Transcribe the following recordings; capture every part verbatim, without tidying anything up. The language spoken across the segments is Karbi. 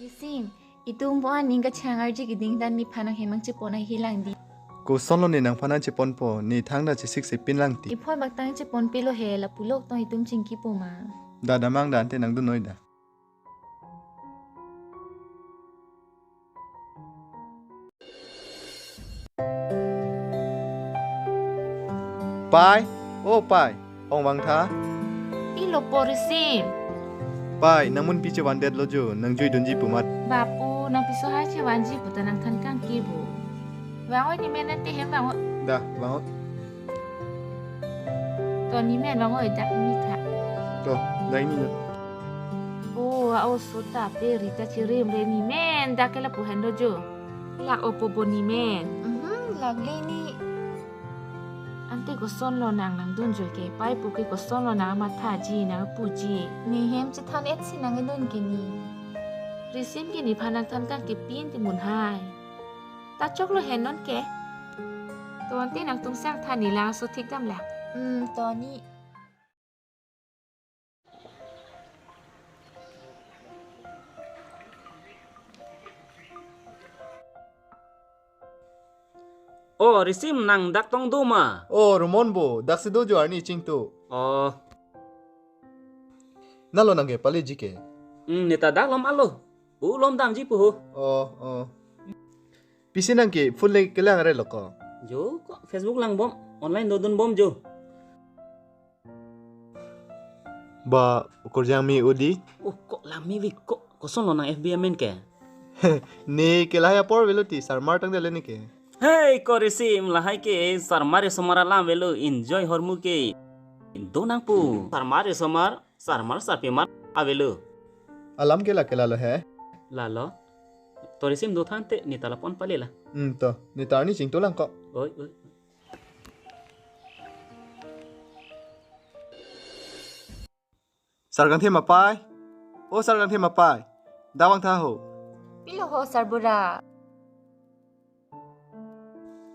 Sim, itum po aning kachang arji keding dan nephan nanghem nangchepon ahi lang di. Kosonlo ne nangphan nangcheponpo, ne thangta chesik si pin lang ti. Iphoi bak tang chepon pilo he, lapulo tong itum chingki po ma. Da damang da ante nangdun noi da. Pai, o pai, ong vangtha. Pilo po Risim? Pai, nangmun pi chevandet lo jo, nangjui dunji pu mat. Bapu, nang piso hai chevanji pu ta nangthan kangki bo. Vang-oi nemen ante hem vang-oi. Da, vang-oi. To nemen vang-oi dak ni tha. To, dak ni. O, a-oso ta pe ri ta chirim re nemen dak ke lapu henlo jo. Lak-o po bo nemen. Mhm, lak le ni. Ante kosonlo nang nangdun joi ke, pai pu ke kosonlo nang mathaji nang puji. Nehem chethan et si nangdun ke ni. Risim ke nephan nangthan kangki pin ti mun hai. Ta choklo hen non ke. To ante nangtum sang than ni lang so thik dam lang. Hmm, to ni. O, Risim nang dak tong do ma? O, Rumon bo, dak si do jo arni chingtu. O. Nalo nang ke paleji ke? Hmm, neta dak lom alo. U lom damji pu ho. O, o. Pisi nang ke phone le kelang re lo ko? Jo, ko Facebook lang bom, online dodun bom jo. Ba, ukur jang mi udi? Oh, ko lang mi vi ko, kosonlo nang F B M N ke? Ne ke lahai apor velo ti, sarmar tang dele ne ke. Hey, ko Risim, lahai ke, sarmar esomar alam velo, enjoy hormu ke. Do nang pu, sarmar esomar, sarmar sarpimar avelo. Alam ke la ke lalo he? Lalo. To Risim do than te, neta la pon pale la. Hmm, to, neta arni chingtu lang ko. Oi, oi. Sar Kangthim apai. O Sar Kangthim apai. Dak vangtha ho. Pilo ho Sar Bura.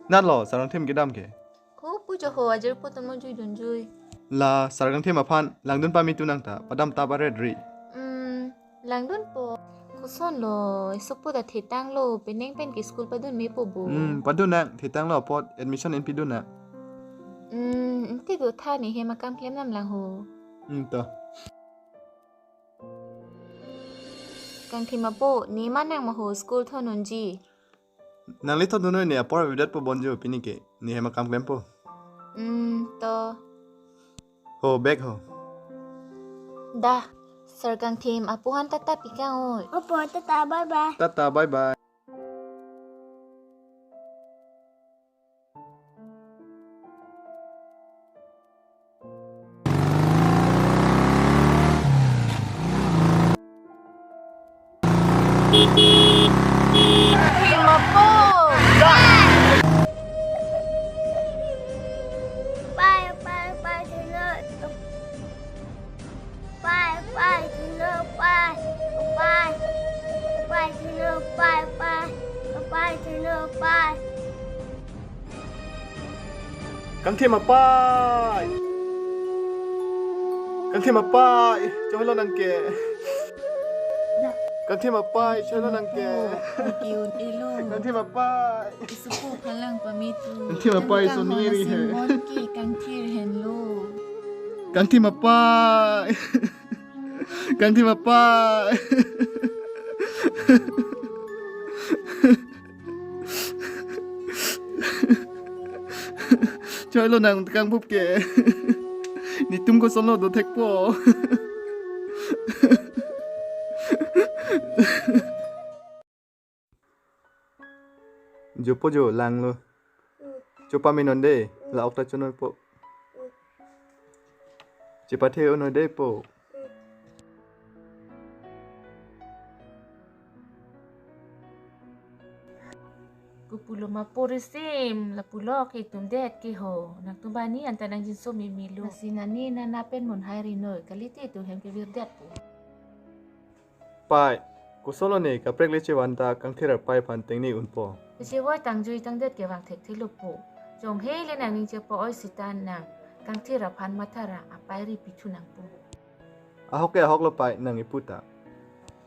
Nanlo Sar Kangthim kedam ke? Ko pu jo ho, ajir po tomo jui dun jui. La Sar Kangthim aphan langdun pame tu nang ta, padam tap aret ri. Hmm, langdun po. Kosonlo, esok po ta thetanglo, penang pen ke school padun me po bo. Hmm, padun nang, thetanglo apot admission enpi dun nang. Hmm, ante do tha nehem akam klem nam lang ho. Hmm, to. Kangthim apo, ne ma nang ma ho school thon unji. Nangli thon dun noi, ne apor avedet po bonjo pini ke, nehem akam klem po. Hmm, to. Ho, bag ho. Da, Sar Kangthim apo han tata pi kang oi. Opo, tata, bye bye. Tata, bye bye. Bye, bye, bye, bye. Pai, pai, thulo, pai. Pai. Pai, thulo, pai, pai. Pai, thulo, pai. Kangthim apai. Kangthim apai. Cholo nang ke. Kangthim apai, cholo nang ke. Kangthim apai. Isupo phalang pamitu. Kangthim apai, tangkang soni hona ri he. Simon ke kangthir henlo. Kangthim apai. Kangthim apai. Cholo nang kangbup ke. Netum kosonlo dothekpo. Jopo jo langlo. Chopame non de, la ok ta chonoi po. Chepathe unoi de po. Kopulo ma po Risim, lapulo ke itum det ke ho. Nangtum bani anta nangjinso mimilo. Lasi nani nana pen monhai rinoi, kalite itum hem kevirdet po. Pai, kosonlo ne kaprek le chevan ta kangthir apai aphan tengne unpo. Kachevoi tangjui tangdet ke vang thekthelo po. Jong he le nangning chepo-oi sita nang kangthir aphan mathara apai ri pithu nangpo. Ahok ke ahok lo pai, nang ipu ta.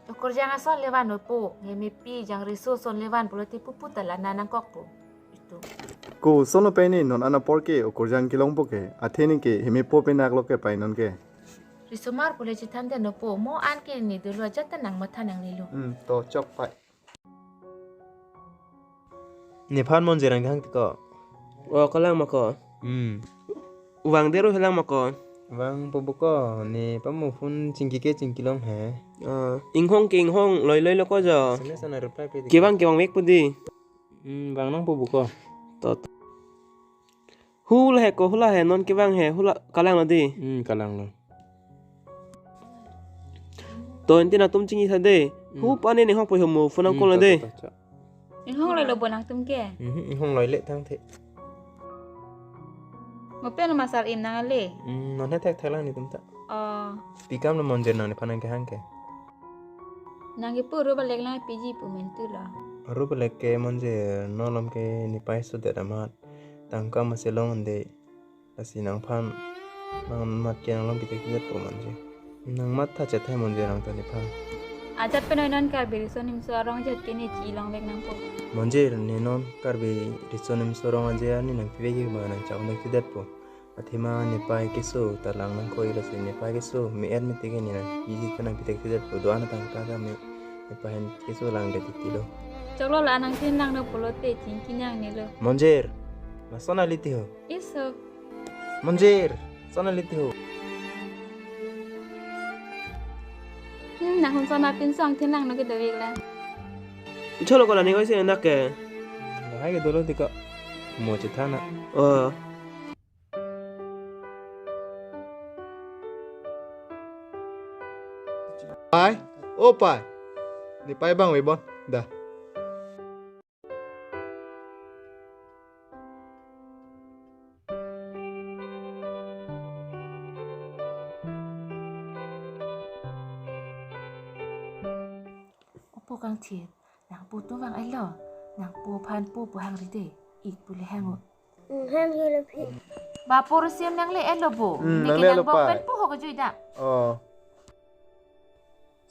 Okorjang ason le vanpo, hemepi jang riso ason le van pulote pupu ta la nangkokpo. Itum. Kosonlo pini non an apor ke okorjang kelongpo ke, athe neke hemepo penak lo ke pai non ke. Risomar pule chethanthe nopo, mo an ke ne dolo ajat ta nangmatha nanglelo. Hmm, to chok pai. Nephan Monjer nangkehang ti ko. O, kalang ma ko. Hmm. Vangdet ro helang ma ko. Vangpo bo ko, ne pamo phone chingki ke chingki long he. Ah, inghong ke inghong, loi loi lo ko jo. Sene sana reply pe di. Kevang kevang vekpo di. Hmm, vang nangpo bo ko. To, to. Hula he ko, hula he, non kevang he, hula kalanglo di. Hmm, kalanglo. To, anke nangtum chingki tha de. Hmm. Hu pane ne hok po homo, phone Hmm, nangkoklo to, de. To, to, to. Inghong loi lo bo nangtum ke. Mhm, inghong loi le tangte. Mo pen masar im nang ale. Hmm, non he thekthek lang netum ta. Oh. Pi kam lo Monjer nang nephan nangkehang ke. Nangkepu ru balek lang piji pu mentu lo. Ru balek ke Monjer, non malom ke nepei sodet amat tangka masi long un-e. Lasi nangphan nangmat ke nanglong pitekpidetpo Monjer. Nangmat tha chet hai Monjer nang ta nephan. Ajat penoi non Karbi Riso Nimso arong ajat ke ne chi longvek nangpo. Monjer, ne non Karbi Riso Nimso arong ajat ne nangpivek ke ma nangchak nangpidetpo. Athema nepei keso ta lang nangkoi, lasi nepei keso me-et me teke ne nangpiji ta nangpitekpidetpo, do-an atangka ta me nepei keso langdet titi lo. Choklo, la nangthin langno pulote chingki nangne lo. Monjer, lason ali ti ho. Iso. Monjer, lason ali ti ho. Hmm, nang hon sona pin song thin langno ke dovik la. Choklo ko la ning oi se nak ke. Lahai ke dolo ti ko. Mo chethan na. Oh. Pei, o pei. Nepei abang vebon, da. Opo Kangthir, nangpo atum vang-et lo, nangpo aphan po pu hangri de, ik pule hang o. Hmm, hang helo phi. Ba poro siam nangle-et lo bo. Hmm, neke nangle-et lo nang bok pei. Pen po ho kejui da. Oh.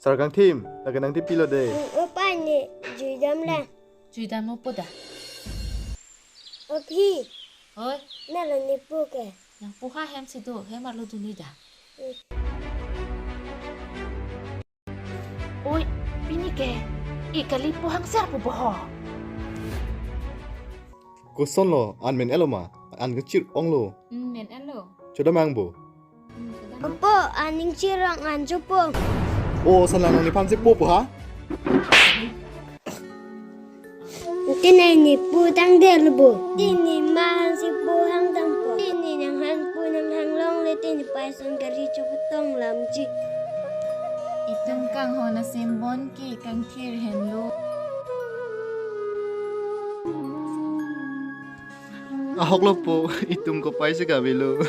Sar Kangthim, lake nangtipilo de. Hmm, o pei ne juidam la. Juidam opo da. O phi. Oi. Nalo nepo ke. Nangpo ha hem si do, hem arlo dunji da. Hmm. Oi, pini ke, ik kali po hangser pu boho. Kosonlo, an men-et lo ma, an kechir-onglo. Hmm, men-et lo. Chodam ang bo. Hmm, chodam. Opo, an ning chir-ong an chopo. O, san lang nephan si po po ha? Tini nepo tangdet lo bo. Tini ma hang si po hang tangpo. Tini nang hang po nang hang longle tini pei ason gari chopotong lamji. Itum kanghon asim bon ke Kangthir henlo. Ahok lo po, itum kopei si kavelo.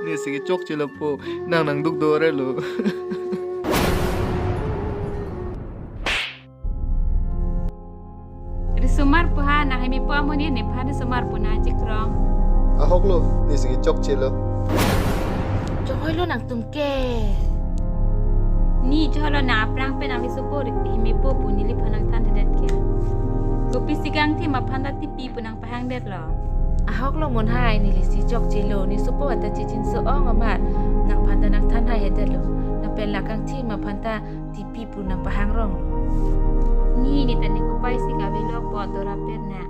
Nesi kechokche lo po, nang nangduk dore lo. Risomar pu ha, nang hemepo amonit nephan risomar pu nangchekrong. Ahok lo, nesi kechokche lo. Chohoi lo nangtum ke. Ne chohoi lo, nang aphrang pen nangli sopo hemepo pu neliphan nangthanthedet ke. Kopisi Kangthim aphan ta tipi pu nangpahangdet lo. Ahok lo Monhai, nelisi chokche lo, ne sopo ata chichinso-ong amat nangphan ta nangthanhai hedet lo. Lapen la Kangthim aphan ta tipi pu nangpahangrong lo. Ne, ne ta ne kopei si kavelo po, dora per na.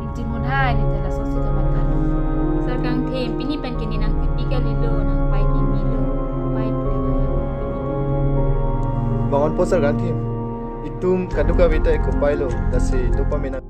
Ingti Monhai, ne ta laso si ta matha lo. Sar Kangthim, pini pen ke ne nangtipi kalilo, nangpei kimi lo. Pei pule nang pini pen. Vangonpo Sar Kangthim. Itum kadokave ta ik kopei lo, lasi do pame nang.